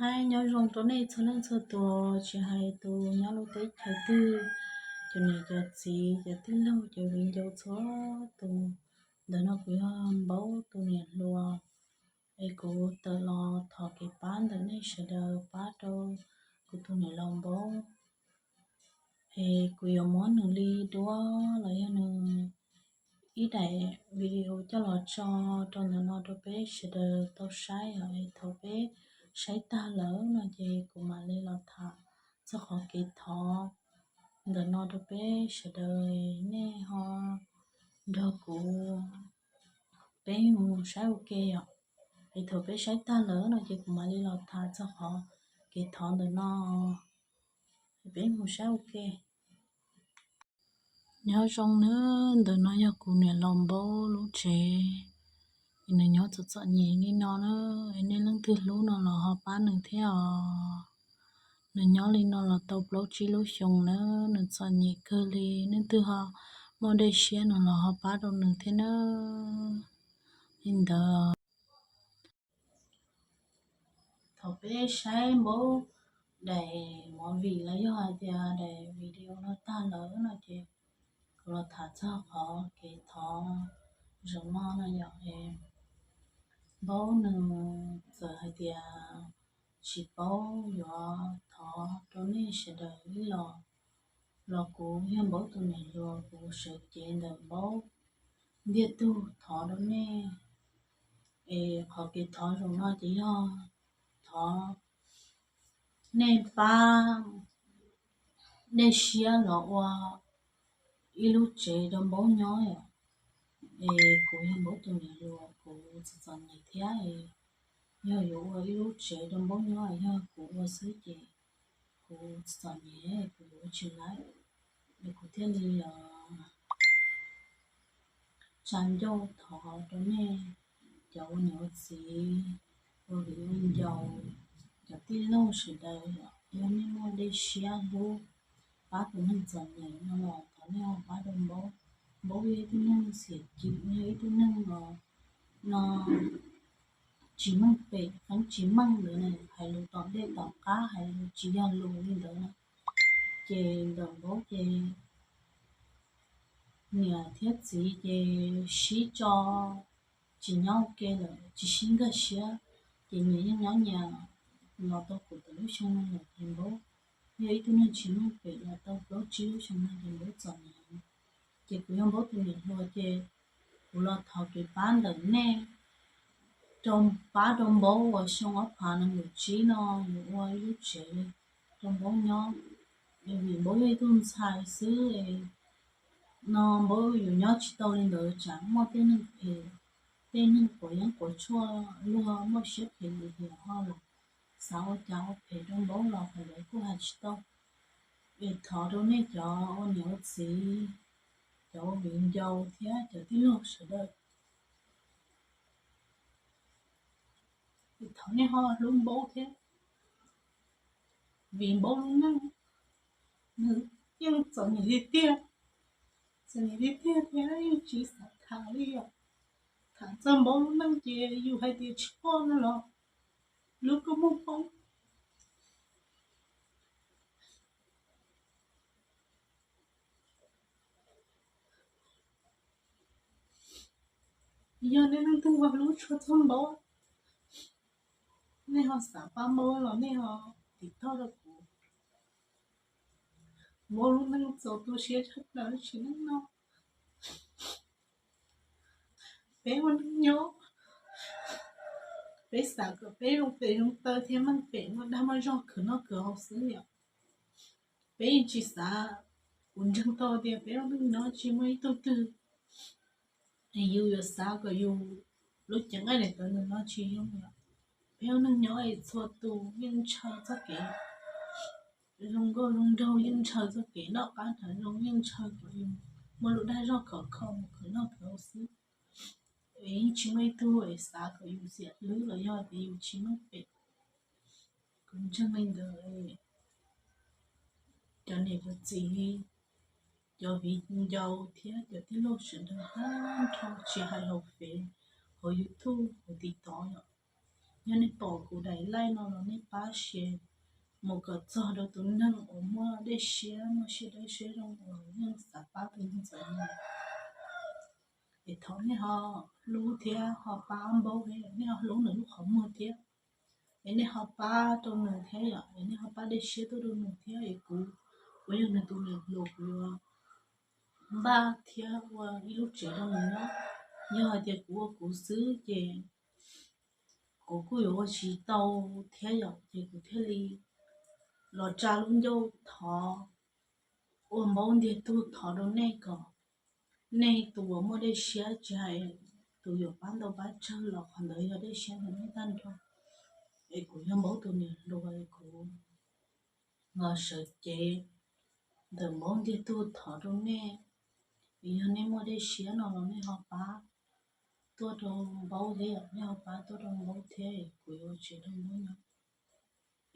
Nyob zoo rau nej txhua leej txhua tus, tsis hais tus nyob lub teb chaws twg, cov niam cov txiv, cov tij laug, cov viv ncaus txhua tus. Ntawm no kuv yog Npaub tus niam hluas, es kuv tawm los thov kev pab ntawm nej sawv daws pab rau kuv tus niam laus Npaub. Es kuv yuav muab nws li duab los yog nws ib daim video coj los tso rau ntawm no rau peb sawv daws tau saib os. Es thaum peb saib tag lawm no ces kuv mam li los tham txog qhov kev thov ntawm no rau peb sawv daws, nej ho nrog kuv, peb mus saib ua ke os. Es thaum peb saib tag lawm no ces kuv mam li los tham txog qhov kev thov ntawm no, peb mus saib ua ke. Nyob zoo nawb, ntawm no yog kuv niam laus Npaub lub tsev, es nws nyob txom txom nyem li no na. Es nej leej twg hlub no los ho pab nws thiab os. Nws nyob li no los tau plaub tsib lub xyoos na, nws txom nyem kawg li. Leej twg ho muaj dej siab no los ho pab rau nws thiab na. Li ntawd, thaum peb saib Npaub daim movie los yog hais tias daim video no tag lawm no ces kuv los tham txog qhov kev thov zaum no no yom. Npaub nws txawm hais tias tsis paub yuav thov rau nej sawv daws li los, los kuv yog Npaub tus niam hluas, kuv sawv cev ntawm Npaub ntiag tug thov rau nej. Es qhov kev thov zaum no ces yog thov nej pab dej siab los ua ib lub tsev rau Npaub nyob os. Es kuv yog Npaub tus niam hluas, kuv txom txom nyem thiab, yog yuav ua ib lub tsev rau Npaub nyob, yog kuv ua xwb ces kuv txom nyem, kuv ua tsis laib. Es kuv thiaj li tsa ncauj thov rau nej cov ua niam ua txiv, ua viv ua ncaus, cov tij laug sawv daws, yog nej muaj dej siab hlub pab tus neeg txom nyem no los thov nej ho pab rau Npaub. Npaub yog ib tug neeg xiam cim, yog ib tug neeg no tsis meej pem, feeb tsis meej ntawd, hais lus tom ntej tom qab, hais lus tsis yog lus li ntawd na. Ces ntawm Npaub ces niam thiab txiv ces sib tso tsis nyob ua ke lawm, tsis sib nkag siab. Ces nyias yeej nyob nyias los tau kaum tawm lub xyoo no lawm, ces Npaub yog ib tug neeg tsis meej pem los tau plaub tsib lub xyoo no ces Npaub txom nyem. Ces kuv yog Npaub tus niam hluas ces kuv los thov kev pab ntawm nej rau, pab rau Npaub uas xyoo ob phav nees nkaum tsib no yuav ua ib lub tsev rau Npaub nyob. Vim Npaub yog ib tug ntxhais xwb no, Npaub yuav nyob tsis tau li ntawd, tsam muaj tej neeg phem, tej neeg quav yeeb quav tshuaj luag muaj siab phem lim hiam ho los xav ua cas ua phem rau Npaub los qhov ntawd kuj hais tsis tau. Es thov rau nej cov ua niam ua txiv, cov ua viv ncaus thiab cov tij laug sawv daws, es thov nej ho hlub Npaub thiab, vim Npaub lub neej nws yeej txom nyem tiag tiag, txom nyem tiag tiag thiab yeej tsis xav tham li os. Tham txog Npaub lub neej ces yus hais tias tsis muaj no los lub kua muag poob. Yog nej leej twg ho hlub tshua txog Npaub, nej ho xav pab Npaub los nej ho tiv toj rau kuv. Npaub lub neej txaus tu siab tshaj plaws tsim neej no. Peb ua neej nyob, peb xav kom peb zoo pem zoo taw thiab meej pem muaj dag muaj zog khwv noj khwv haus xwb yom. Peb yeej tsis xav, kuv ntseeg tau tias peb ua neej nyob tsis muaj ib tug twg es yus yuav xav kom yus lub cev nqaij daim tawv ntawm no tsis zoo yom. Peb ua neej nyob es txhua tus yeej ntshaw txoj kev zoo nkauj zoo nraug, yeej ntshaw txoj kev noj qab nrhav zoo, yeej ntshaw kom yus muaj lub dag zog khov kho mus khwv noj khwv haus xwb. Es yeej tsis muaj ib tug es xav kom yus xiam hlwb los yog tias yus tsis meej pem. Kuv ntseeg li ntawd, cov niam cov txiv, cov viv ncaus thiab cov tij laug sawv daws tag nrho tsis hais hauv Fev, hauv YouTube, hauv TikTok yom, Yog nej pom kuv daim live no los nej pab share mus kom txog rau tus neeg uas muaj dej siab, muaj siab dawb siab zoo uas yeej xav pab tus neeg ntawd. Es thov nej ho hlub thiab ho pab Npaub thiab, nej ho hlub nws lub qhov muag thiab. Es nej ho pab rau nws thiab yom, es nej ho pab dej siab tuaj rau nws thiab. Es kuv, kuv yog nws tus niam hluas, kuv yuav npaj thiab ua ib lub tsev rau nws nyob. Yog hais tias kuv ua kuv xwb ces kuv kuj yuav ua tsis tau thiab yom, ces kuv thiaj li los tsa lub ncauj thov, ua Npaub ntiag tug thov rau nej kom nej tus uas muaj dej siab, tsis hais tus yuav pab ntau pab tsawg los qhov ntawd yog dej siab ntawm nej tag nrho. Es kuv yog Npaub tus niam hluas, kuv los sawv cev ntawm Npaub ntiag tug thov rau nej. Es yog nej muaj dej siab no los nej ho pab tuaj rau Npaub thiab, nej ho pab tuaj rau Npaub thiab, kuv yuav ua tsev rau Npaub nyob.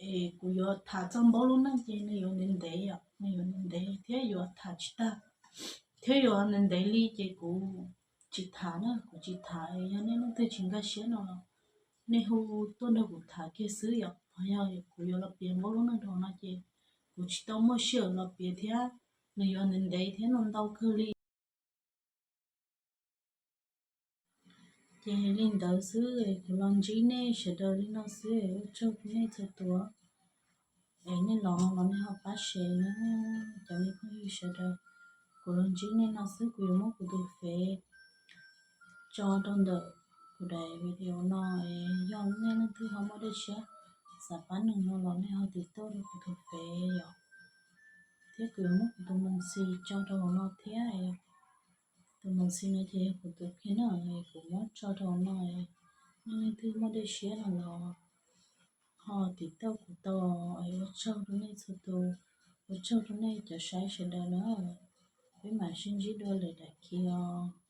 Es kuv yuav tham txog Npaub lub neej ces nws yuav ntev ntev yom, nws yuav ntev ntev thiab yuav tham tsis tag, thiab yuav ntev ntev li ces kuv tsis tham na, kuv tsis tham. Yog nej leej twg tsis nkag siab no los nej hu tuaj nrog kuv tham kiag xwb yom. Yog kuv yuav los piav Npaub lub neej rau no ces kuv tsis tau muaj sij hawm los piav thiab, nws yuav ntev ntev thiab ntau ntau kawg li. Ces li ntawd xwb, kuv los ntsib nej sawv daws li no xwb, ua tsaug rau nej txhua tus. Es nej los los nej ho pab share na, cov me phooj ywg sawv daws. Kuv los ntsib nej no xwb, kuv yuav muab kuv tus Face tso rau ntawm kuv daim video no. Es yog nej leej twg ho muaj dej siab xav pab nws no los nej ho tiv tauj rau kuv tus Face yom. Thiab kuv yuav muab kuv tus Mos Xis tso rau hauv no thiab. Tus Mos Xis no ces yog kuv tus kiag na, kuv muab tso rau hauv no. Nej leej twg muaj dej siab no los ho tiv tauj kuv tau. Ua tsaug rau nej txhua tus, ua tsaug rau nej cov saib sawv daws na. Peb mam sib ntsib dua lwm daim clip os.